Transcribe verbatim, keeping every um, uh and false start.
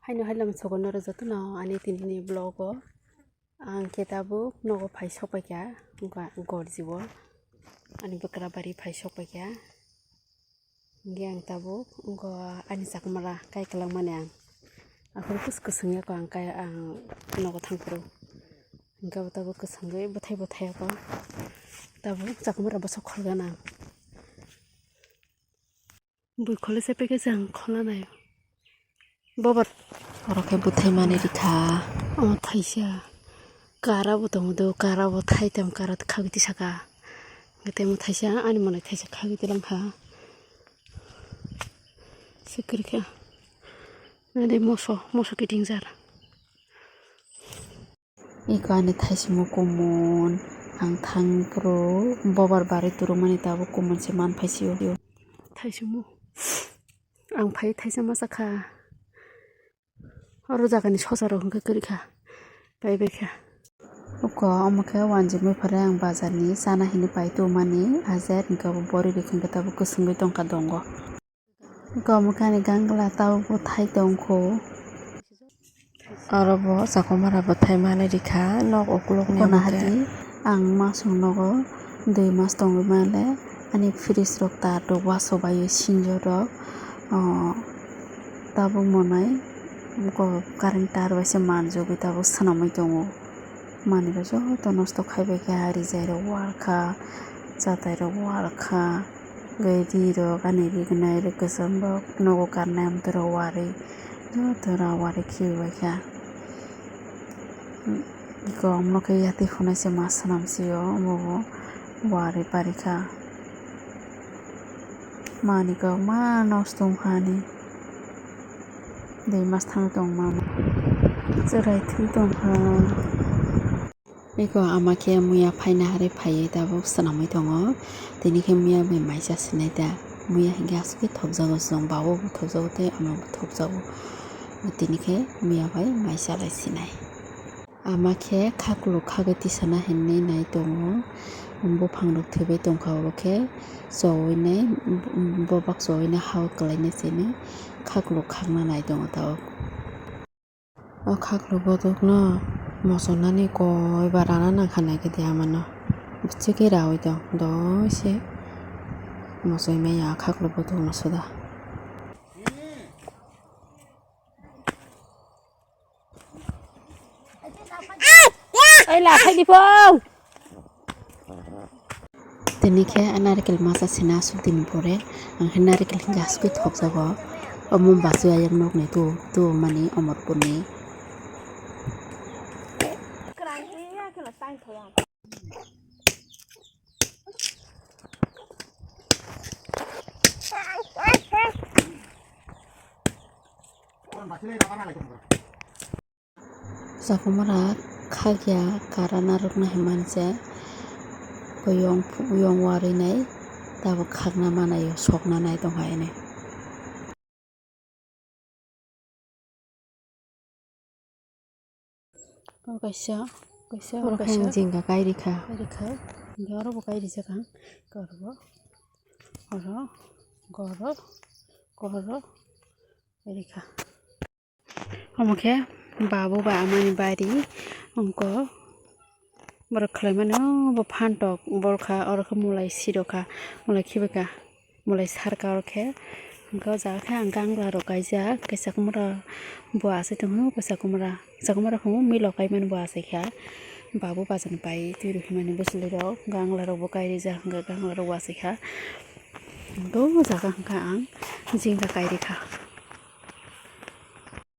Haino hai lama sogo norok jotono ani tini ni vlog o. Ang khe tabuk nogo phai sokpaikha, wngkha gorjio ani bwkrabari phai sokpaikha. Hingke ang tabuk wngkha ani chakmara kai kwlangmani ang. Aphuru kus-, kwswng yako ang kai, ang nogo thangphuru. Hingke abo tabuk kwswngwi bwthai bwthai yako. Tabuk chakmara bwswk kholgana ang. Bui khole se peke jang khola nai. Bobo. Oro khe bwthai mani rikha. O thaisa. Kara bo tongo do, kara bo thai tam kara khagwi tisaka. Temo thaisa ani mwnai thaisa khagwi tilangkha. Sikirkha. Nade moso, moso kiting jar. Iko ani thaisimo kumun, ang thangphuru bobar bari turumani tabuk kumun se manphaisio. Thaisimo, ang phai thaisa masa kha. Oro jagani sosa rok hwnkhe kwrwi kha, paibai kha. Oko omo khe wanjikmui phare ang bazar ni chana hinwi pai tongmani, hajar hwnkhe abo bori rikha hwnkhe tabuk kwswngwi tongkha dongo. Gomokani gangla tabukbo thai tongkho. Oro bo chakomara bwthai manwi rikha nok ukulukni. Konahati ang masuk nogo dui mas tongwi manle ani fridge rok tar rok wasobaio sinjo rok, o, tabuk monai current tar bai se manjugwi tabuk swnamwi tongo. Manwi rok joto nosto khaibai kha, rijai rok war kha, chatai rok war kha, ri rok ani rignai rok kwcham rok nogo karnai amtwi rok warwi joto rok warwi khibibai kha. Iko omo khe yatwi khwnai se ma swnam sio omo bo warwi pari kha. Manwi kok ma nosto wngkha ani. Dui mas thang tong mama. Chwrai thwi tongkha. Eko ama khe muya phaina hari phaiwi tabuk swnamwi tongo. Tini khe muya bai maisa sinai da. Muya hinkhe aswk khe thopjago chwng, baobo thopjago tei amabo thopjago. Tini khe muya bai maisa lai sinai. Ama khe khakluk khagwi tisana hinwi nai tongo. Buphang rok thwibai tongkha, oro khe chowinai, bobak chowinai hao kwlainai chini khakluk khakna nai tongo tabuk. O khakluk bothokno mochonani koi ba rana nangkha naikhe de amano. Bichikhe raui tong, doi se mochoi maya khakluk bothokno suda. Oi, la phai di phung. Tini khe narikil masa sina aswk dini pore, ang khe narikil hinkhe aswk thokjago. Omo basu ayang nokni tu, tu mani Omorpurni. Chakomora khakya karana rwkna hinmani se kuyong, kuyong warwi nai tabuk khakna manaio, sokna nai tongkha hwnwi. O kaisa, kaisa, oro khe ang kaisa jinga kai rikha. Kai rikha. Hingke oro bo kai rijak ang. Oro bo. Oro. Goro. Goro. Kai rikha. Omo khe babu ba amani bari. Ongko. Borok khlai mano bo phantok. Borok kha oro khe mulai siro kha. Mulai khibi kha. Mulai sarka oro khe, hingke o jaga khe ang gangla rok kaijak, kaisa kumura bo achai tongo, kaisa kumura, kaisa kumura khe milo kaimani bo achai kha, babu bachani pai twi rw himani bwswlwi rok, gangla rok bo kai rijak, hingke gangla rok bo achai kha, hingke o jaga hingke ang jinja kai rikha.